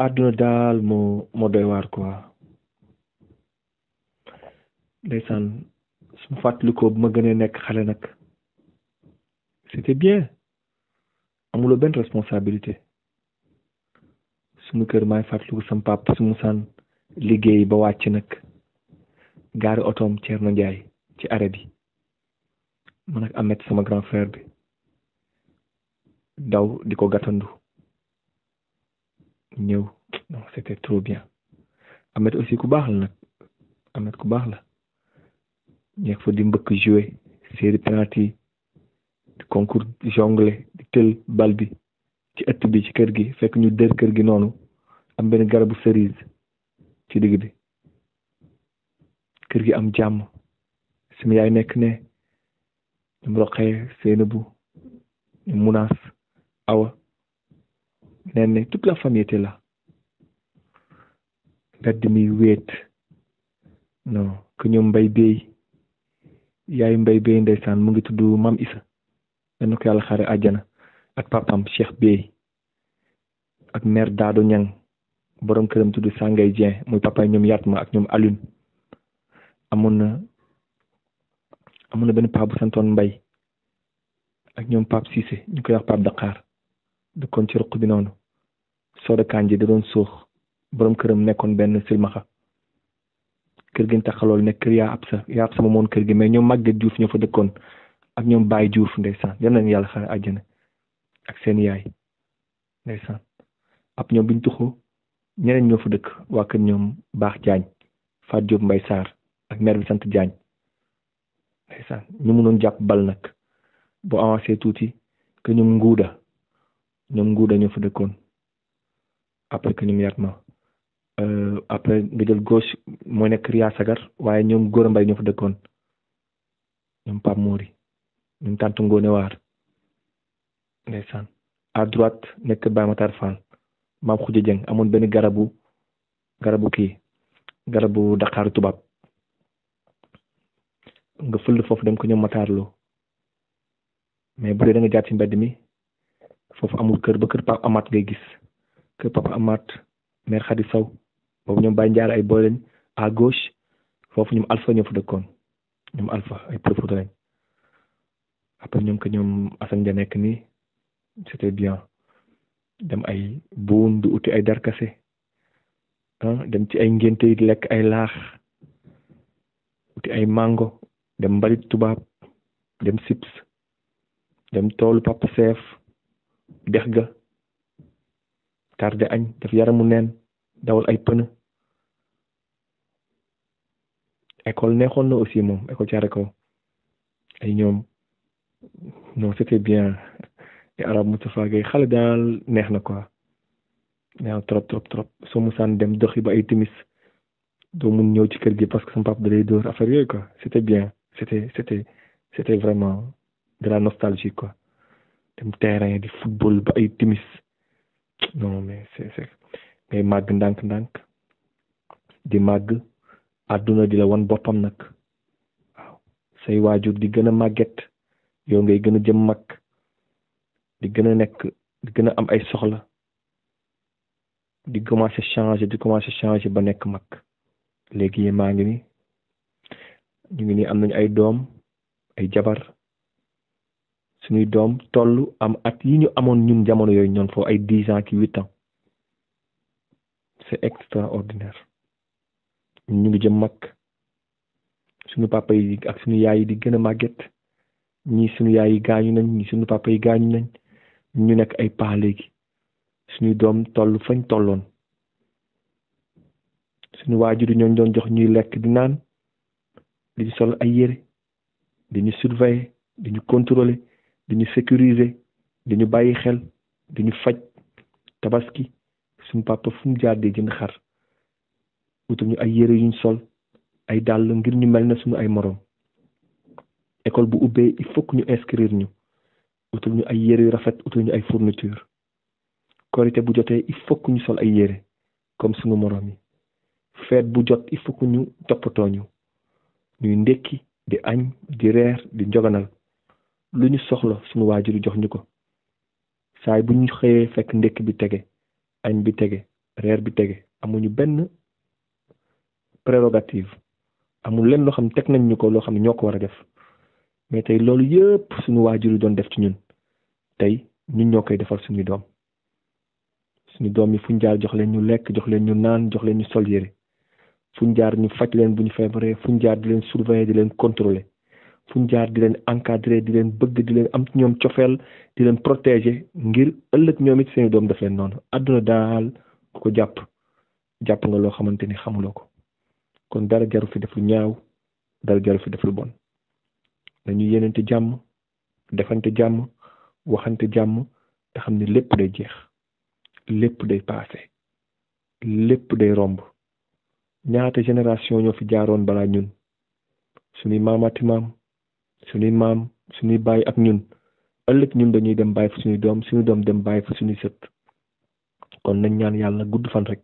àdduna daal moo doy waar quoi. ndeysaan su ma fàttalikoo bu ma gënee nekk xale nag c'était bien amuloo benn responsabilité suñu kër maay fàttaliku sam pap su musaan liggéey ba wàcc nag gaari otoom Thierno Ndiaye ci arrêt bi man ak Ahmed sama grand frère bi daw di ko gàttandu ñëw non c'était trop bien. Ahmed aussi ku baax la nag Ahmed ku baax la ñeeg fa di mbëkk jouer série penalty di concours jonglé di tël bal bi ci ëtt bi ci kër gi fekk ñu dër kër gi noonu am benn garabu cerise ci digg bi kër gi am jàmm sama yaay nekk ne ñoom roqee Seynabou ñu munaas awa neen ne toute la famille était là mbedd mi wéet non que ñoom mbay béy yaayu mbay béy ndeysaan mu ngi tudd Mam Issa dañ ko yàlla xare àjjana ak papam Cheikh Béy ak mère Daado Ñang borom këram tudd Sangay Dieng muy papa ñoom Yatma ak ñoom Alune amoon na benn paa bu santoon Mbay ak ñoom Pape Cissé ñu koy wax Pape Dakar dëkkoon ci ruq bi noonu Soda Kanji da doon suux borom këram nekkoon benn silmaxa kër gi ñu taxalool nekk kër yaa ab sa moomoon kër gi mais ñoom Maguette Diouf ñoo fa dëkkoon ak ñoom Baye Diouf ndeysaan yal nañu yàlla xare àjjana ak seen yaay ndeysaan ab ñoom biñ tuxu ñeneen ñoo fa dëkk waa kër ñoom Baax Jaañ Faat Diop Mbay Sarr ak mère bi sant Jaañ ndeysaan ñu mënoon jàpp bal nag boo avancé tuuti que ñoom nguuda ñoo fa dëkkoon après que ñoom Yatma après nga jël gauche mooy nekk Ria Sagar waaye ñoom Góora Mbay ñoo fa dëkkoon ñoom Pape Mori ñoom Tantu Ngoone Waar ndeysaan à droite nekk Baye Matar Fall maam Xuja Jeng amoon benn garabu Dakar tubaab nga fël foofu dem ko ñoom Matarloo mais bu dee da nga jaar ci mbedd mi foofu amul kër ba kër Papa Amat ngay gis kër Papa Amat mère Khady Sow boobu ñoom Baye Ndiar ay boy lañ à gauche foofu ñoom Alpha ñoo fa dëkkoon ñoom Alpha ay préfet lañ après ñoom que ñoom Assane ja nekk nii c'était bien dem ay buun du uti ay darkase dem ci ay ngénte yi lekk ay laax uti ay mango dem mbalit tubaab dem sips dem toolu Papa Seef dex ga tardé añ def yaramu neen dawal ay pënë école neexoon na aussi moom école caare ko ay ñoom non c'était bien et arab Moustapha Gueye xale daal neex na quoi neex trop soo musaan dem doxi ba ay timis doo mun ñëw ci kër gi parce que sama papa da lay dóor affaire yooyu quoi c'était bien c'était vraiment de la nostalgie quoi dem terrain di football ba ay timis non mais c'est ngay màgg ndànk di màgg àdduna di la wan boppam nag waaw say waajur di gën a màgget yow ngay gën a jëm mag di gën a am ay soxla di commencer changer ba nekk mag léegi maa ngi ni ñu ngi ni am nañu ay doom ay jabar suñuy doom tollu am at yi ñu amoon ñun jamono yooyu ñoon foofu ay 10 ans ki 8 ans c'est extraordinaire ñu ngi jëm mag suñu papa yi ak suñu yaay yi di gën a màgget ñii suñu yaay yi gaañu nañ ñii suñu papa yi gaañu nañ ñu nekk ay paa léegi suñuy doom toll fañ tolloon suñu waajur ñooñ doon jox ñuy lekk di naan di ñu sol ay yére di ñu surveiller di ñu contrôler di ñu sécuriser di ñu bàyyi xel di ñu faj tabaski suñu papa fu mu jaar di jënd xar utal ñu ay yére yuñ sol ay dàll ngir ñu mel na suñu ay moroom école bu ubbee il faut que ñu inscrire ñu utal ñu ay yére yu rafet utal ñu ay fourniture korité bu jotee il faut que ñu sol ay yére comme suñu moroom yi feet bu jot il faut que ñu toppatoo ñu ñuy ndekki di añ di reer di njoganal lu ñu soxla suñu waajur jox ñu ko saay bu ñu xëyee fekk ndekki bi tege añ bi tege reer bi tege amuñu benn prérogative amul lenn loo xam ne teg nañ ñu ko loo xam ne ñoo ko war a def mais tey loolu yëpp suñu waajur yi doon def ci ñun tey ñun ñoo koy defal suñu doom yi fuñ jaar jox leen ñu lekk jox leen ñu naan jox leen ñu sol yére fuñ jaar ñu faj leen bu ñu feebaree fuñ jaar di leen surveiller di leen contrôler fuñ jaar di leen encadrer di leen bëgg di leen am ci ñoom cofeel di leen protéger ngir ëllëg ñoom it seeni doom def leen noonu àdduna daal ku ko jàpp nga loo xamante ni xamuloo ko kon dara jaru fi def lu ñaaw dara jaru fi def lu bon nañu yéenante jàmm defante jàmm waxante jàmm te xam ne lépp day jeex lépp day passé lépp day romb ñaata génération ñoo fi jaaroon balaa ñun suñuy maamaati maam suñuy maam suñuy baay ak ñun ëllëg ñun dañuy dem bàyyi fa suñuy doom dem bàyyi fa suñuy sët kon nañ ñaan yàlla gudd fan rek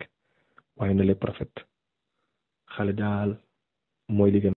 waaye na lépp rafet xale daal mooy li gën